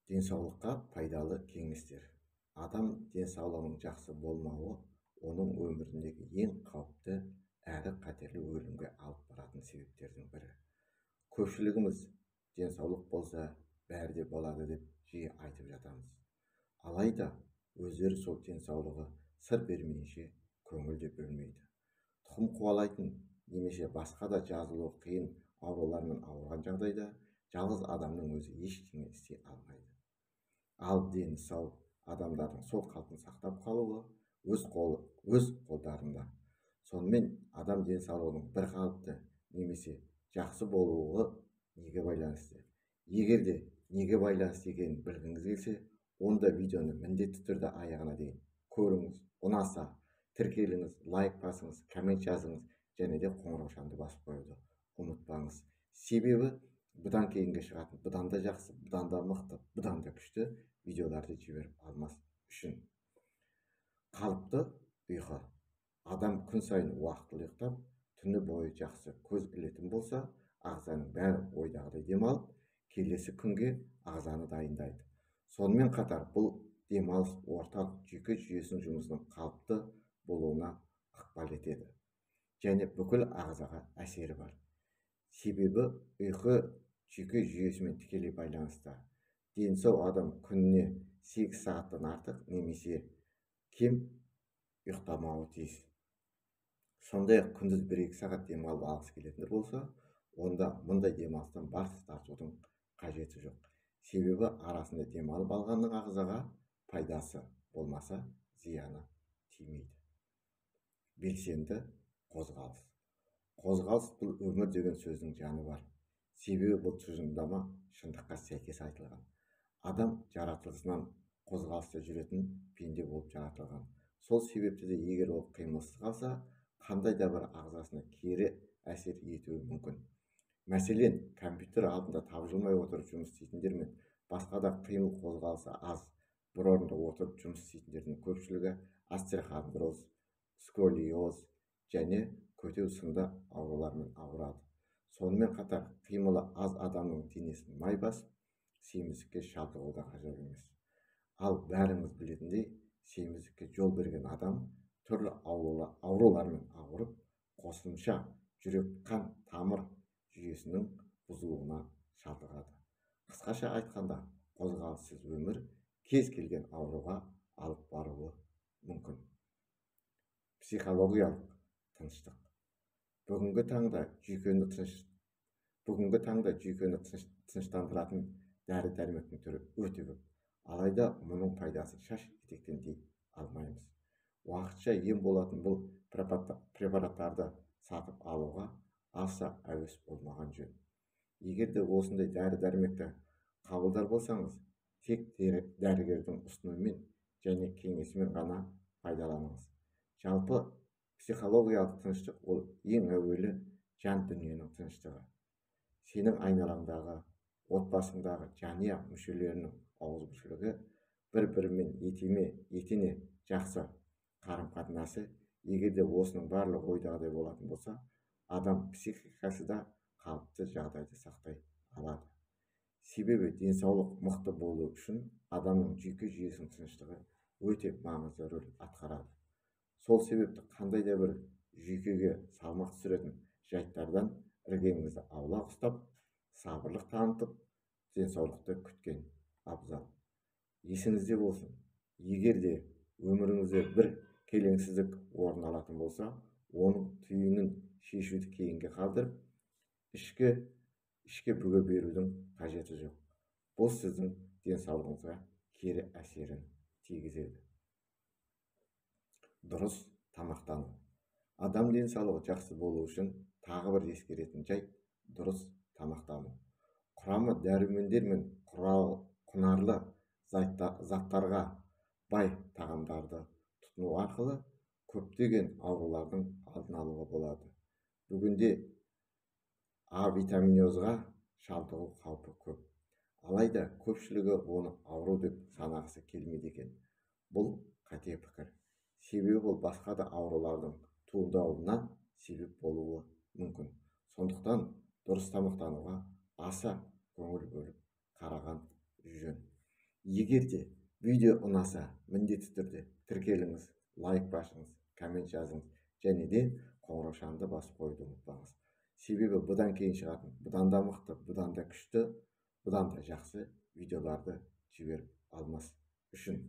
Денсаулыққа пайдалы кеңестер. Адам денсаулығының жақсы болмауы оның өміріндегі ең қауіпті әрі қатерлі өлімге алып баратын себептердің бірі. Көпшілігіміз денсаулық болса, бәрі де болады деп жиі айтып жатамыз. Алайда өздері сол денсаулығы сыр бермейінше көңіл де бөлмейді. Тұқым қуалайтын немесе басқа да жазылуы қиын аурулармен ауырған жағдайда жалғыз адамның өзі ештеңе істей алмайды. Ал дені сау адамдардың сол қалпын сақтап қалуы өз қолдарында. Сонымен адам денсаулығының бір қалыпты немесе жақсы болуы неге байланысты? Егер де неге байланысты екенін білгіңіз келсе, онда видеоны міндетті түрде аяғына дейін көріңіз, ұнаса тіркеліңіз, лайк басыңыз, коммент жазыңыз және де қоңыраушаны басып қоюды ұмытпаңыз. Себебі бұдан кейінгі шығатын бұдан да жақсы, бұдан да мықты, бұдан да күшті видеоларды жіберіп алмас үшін. Қалыпты ұйқы. Адам күн сайын уақытылы ұйықтап, түні бойы жақсы көз ілетін болса, ағзаның бәрі ойдағыдай демалып, келесі күнге ағзаны дайындайды. Сонымен қатар бұл демалыс орталық жүйке жүйесінің жұмысының қалыпты болуына ықпал етеді және бүкіл ағзаға әсері бар. Себебі ұйқы жүйке жүйесімен тікелей байланыста. Дені сау адам күніне 8 сағаттан артық немесе кем ұйықтамауы тиіс. Сондай-ақ күндіз 1-2 сағат демалып алғысы келетіндер болса, онда мұндай демалыстан бас тартудың қажеті жоқ. Себебі арасында демалып алғанның ағзаға пайдасы болмаса, зияны тимейді. Белсенді қозғалыс. Қозғалыс бұл өмір деген сөздің жаны бар. Себебі бұл тұжырымдама шындыққа сәйкес айтылған. Адам жаратылысынан қозғалыста жүретін пенде болып жаратылған. Сол себепті де егер ол қимылсыз қалса, қандай да бір ағзасына кері әсер етуі мүмкін. Мәселен, компьютер алдында тапжылмай отырып жұмыс істейтіндер мен басқа да қимыл қозғалысы аз бір орында отырып жұмыс істейтіндердің көпшілігі остеохондроз, сколиоз және көтеу сынды аурулармен ауырады. Сонымен қатар қимылы аз адамның денесін май басып, семіздікке шалдығу да ғажап емес. Ал бәріңіз білетіндей, семіздікке жол берген адам түрлі аурулармен ауырып, қосымша жүрек қан тамыр жүйесінің бұзылуына шалдығады. Қысқаша айтқанда, қозғалыссыз өмір кез келген ауруға алып баруы мүмкін. Психологиялық тыныштық. Бүгінгі таңда жүйкені тыныштандыратын дәрі-дәрмектің түрі өте көп. Алайда мұның пайдасы шаш етектен дей алмаймыз. Уақытша ем болатын бұл препараттарды сатып алуға аса әуес болмаған жөн. Егер де осындай дәрі-дәрмекті қабылдар болсаңыз, тек дәрігердің ұсынуымен және кеңесімен ғана пайдаланыңыз. Жалпы психологиялық тыныштық ол ең әуелі жан дүниенің тыныштығы. Сенің айналаңдағы, отбасыңдағы жанұя мүшелерінің ауызбіршілігі, бір-бірімен етене жақсы қарым-қатынасы, егер де осының барлығы ойдағыдай болатын болса, адам психикасы да қалыпты жағдайды сақтай алады. Себебі денсаулық мықты болу үшін адамның жүйке жүйесінің тыныштығы өте маңызды рөл атқарады. Сол себепті қандай да бір жүйкеге салмақ түсіретін жайттардан іргеңізді аулақ ұстап, сабырлық танытып, денсаулықты күткен абзал. Есіңізде болсын, егер де өміріңізде бір келеңсіздік орын алатын болса, оның түйінін шешуді кейінге қалдырып, ішке бүге берудің қажеті жоқ. Бұл сіздің денсаулығыңызға кері әсерін тигізеді. Дұрыс тамақтану. Адам денсаулығы жақсы болу үшін тағы бір ескеретін жайт дұрыс тамақтану. Құрамы дәрумендер мен құнарлы заттарға бай тағамдарды тұтыну арқылы көптеген аурулардың алдын алуға болады. Бүгінде А витаминозға шалдығу қаупі көп. Алайда көпшілігі оны ауру деп санағысы келмейді екен. Бұл қате пікір. Себебі бұл басқа да аурулардың туындауына себеп болуы мүмкін. Сондықтан дұрыс тамақтануға аса көңіл бөліп қараған жөн. Егер де видео ұнаса, міндетті түрде тіркеліңіз, лайк басыңыз, коммент жазыңыз және де қоңыраушаны басып қоюды ұмытпаңыз. Себебі бұдан кейін шығатын, бұдан да мықты, бұдан да күшті, бұдан да жақсы видеоларды жіберіп алмас үшін.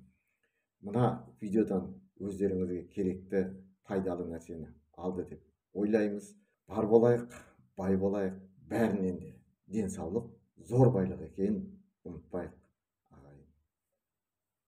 Мына видеодан өздеріңізге керекті, пайдалы нәрсені алды деп ойлаймыз. Бар болайық, бай болайық, бәрінен де денсаулық зор байлық екенін ұмытпайық.